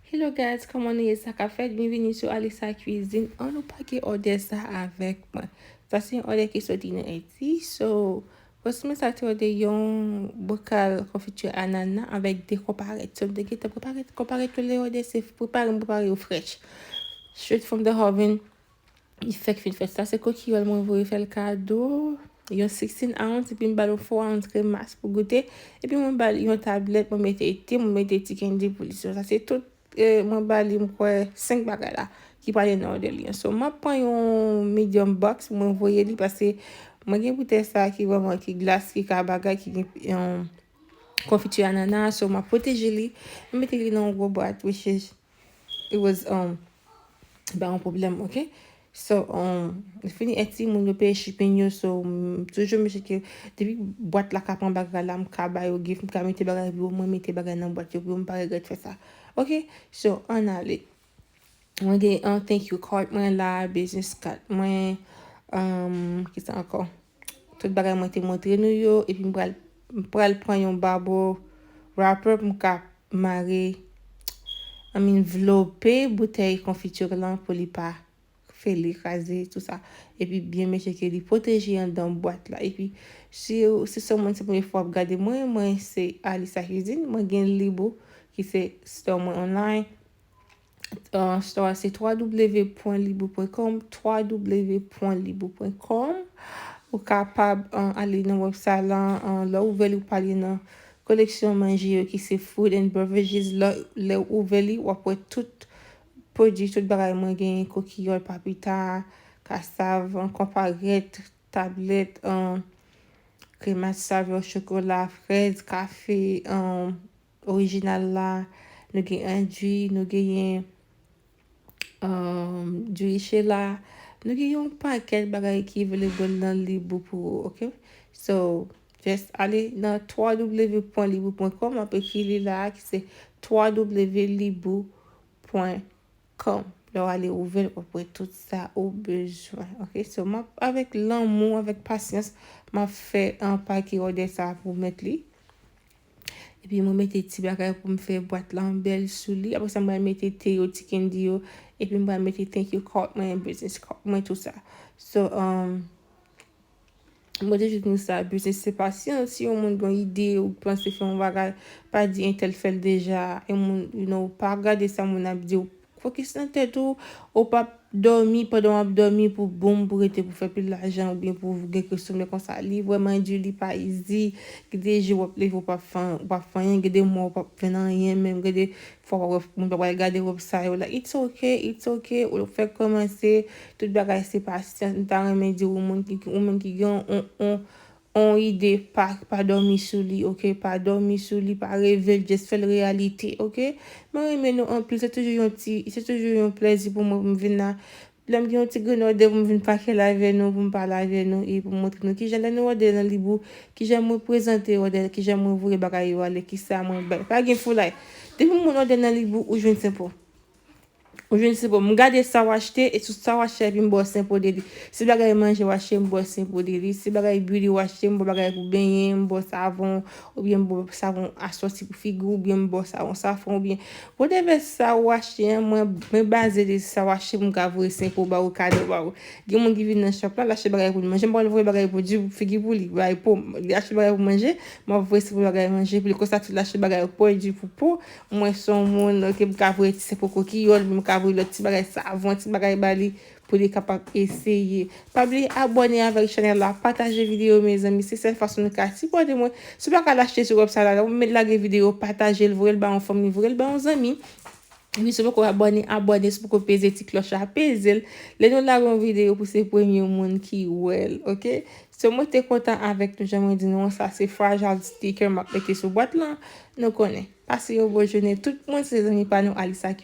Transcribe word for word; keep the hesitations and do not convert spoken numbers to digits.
Hello guys, kòman nou ye? Sa k ap fèt? Byenveni sou Alisa Cuisine. Ann nou pake òdè sa avèk mwen. Sa se yon òdè ki soti nan Etsy. So, kòm sa te òdè yon bokal konfiti anana avèk de konparèt. So, m te gentan prepare konparèt yo, lè òdè se prepare, m prepare yo fresh. Straight from the oven. Li fèk fin fèt. Sa se kokiyòl mwen voye fè l kado. Yon sixteen ounce, epi m ba l yon four ounce kremas pou goute. Epi mwen ba l yon tablèt, mwen mete te, mwen mete ti kendi pou li. So, sa se tout, eh, mwen ba li, m kwè, senk bagay la ki prale nan òdè li an. So, m ap pran yon medium box, mwen voye li, paske mwen gen boutèy sa ki vrèman, ki glas, ki ka bagay, ki gen, um, konfiti anana. So, m ap pwoteje li. Mwen mete li nan yon gwo bwat, which is, it was, um, ba yon pwoblèm, ok? So, um, fini Etsy, moun yo peye shipping yo, so, m toujou mèt ke depi bwat la ka pran bagay la, m ka ba yo gift, m ka mete bagay pou yo, mwen mete bagay nan bwat yo pou yo, m pa regrèt fè sa. Ok? So, ann ale. Mwen gen, um, thank you card mwen la, business card mwen, um, ki sa ankò? Tout bagay mwen te montre nou yo, epi m pral, m pral pran yon bubble wrapper pou m ka mare, I mean, vlope boutèy konfiti lan pou li pa fele, kraze, tou sa. Epi byen mèt ke li pwoteje anndan bwat la. Epi si, si se yon moun se premye fwa w ap gade mwen, mwen se Alisa Cuisine, mwen gen Libou ki se store mwen online. Uh, store a se w w w pwen libou pwen kòm, w w w pwen libou pwen kòm. Ou kapab, uh, ale nan website la, uh, lè w ouvè li, ou pale nan koleksyon manje yo ki se food and beverages. Lè, lè w ouvè li, w ap wè tout pwodui, tout bagay mwen genyen, kokiyòl, papita, kasav, konparèt, tablèt, um, kremas, savè, chokola, frèz, kafe, um, orijinal la, nou gen andui, nou genyen, um, diri chela, nou gen yon pakèt bagay ki available nan Libou pou ou, ok? So, just ale nan w w w pwen libou pwen kòm, m ap ekri li la a, ki se w w w libou pwen kòm. Lè w ale ouvè l, w ap wè tout sa ou bezwen. Ok, so, m ap, avèk lanmou, avèk pasyans, m ap fè anpake òdè sa a pou mèt li. Epi mwen mete ti bagay pou m fè bwat la bèl sou li. Apre sa, mwen mete te yo, ti kendi yo. Epi mwen mete thank you card mwen, business card mwen, tou sa. So, um, mwen te jis di nou sa, business se pasyans. Si yon moun gen yon ide, ou panse fè yon bagay, pa di entèl fè l deja. Yon moun, you know, pa gade sa moun ap di w. Fokis nan tèt ou, ou p ap dòmi pandan w ap dòmi pou boom, pou rete, pou fè pil lajan, oubyen pou gen kèk somè konsa. Li vrèman di, li pa easy. Gen de jou w ap leve, w p ap fè, w p ap fè anyen, gen de mwa w p ap fè anyen menm, gen de fwa w ap wè moun pa pral gade w ap sa yo la. It's ok, it's ok, ou fèk kòmanse, tout bagay se pasyans. M ta renmen di ou moun ki, ou menm ki gen yon, yon, yon ide, pa, pa dòmi sou li, ok? Pa dòmi sou li, pa reve l, just fè l reyalite, ok? Mwen renmen nou anpil, se toujou yon ti, se toujou yon plèzi pou mwen pou m vin la. Lè m gen yon ti grenn òdè pou m vin pake la avè nou, pou m pale avè nou e pou m montre nou kijan lè nou òdè nan Libou, kijan mwen prezante òdè, kijan mwen voye bagay yo ale, kisa mwen bay. Pa gen foulay. Depi moun òdè nan Libou, ou jwenn senpo. Ou jwenn senpo. M gade sa w achte, e sou sa w achte, epi m ba w senpo de li. Si bagay manje w achte, m ba w senpo de li. Si bagay bwil ou achte, m ba w bagay pou benyen, m ba w savon, oubyen m ba w savon asòsi pou figi w, oubyen m ba w savon safran, oubyen whatever sa ou achte an, mwen, mwen baze de sa w achte pou m ka voye senpo ba ou, kado ba ou. Gen moun ki vin nan shop la, l achte bagay pou l manje, m pa konn voye bagay pwodui pou figi pou li, bagay po, li achte bagay pou manje, m ap voye senpo bagay manje pou li. Konsa tou l achte bagay pwodui pou po, mwen se yon moun, ok, m ka voye ti senpo kokiyòl, m ka voye lòt ti bagay savon, ti bagay ba li, pou li kapab eseye. Pa bliye abòne avèk chanèl la, pataje videyo, mezanmi. Se sèl fason nou ka sipòte mwen. Si w pa ka l achte sou website la, ou mèt lage videyo, pataje l, voye l ba yon fanmi, voye l ba yon zanmi. Epi si w poko abòne, abòne, si w poko peze ti klòch la, peze l. Lè nou lage yon videyo pou se premye moun ki wè l, ok? So, mwen te kontan avèk nou, jan mwen di nou an, sa se fragile sticker m ap mete sou bwat lan. Nou konnen. Pase yon bon jounen tout moun, se zanmi pa nou Alisa ki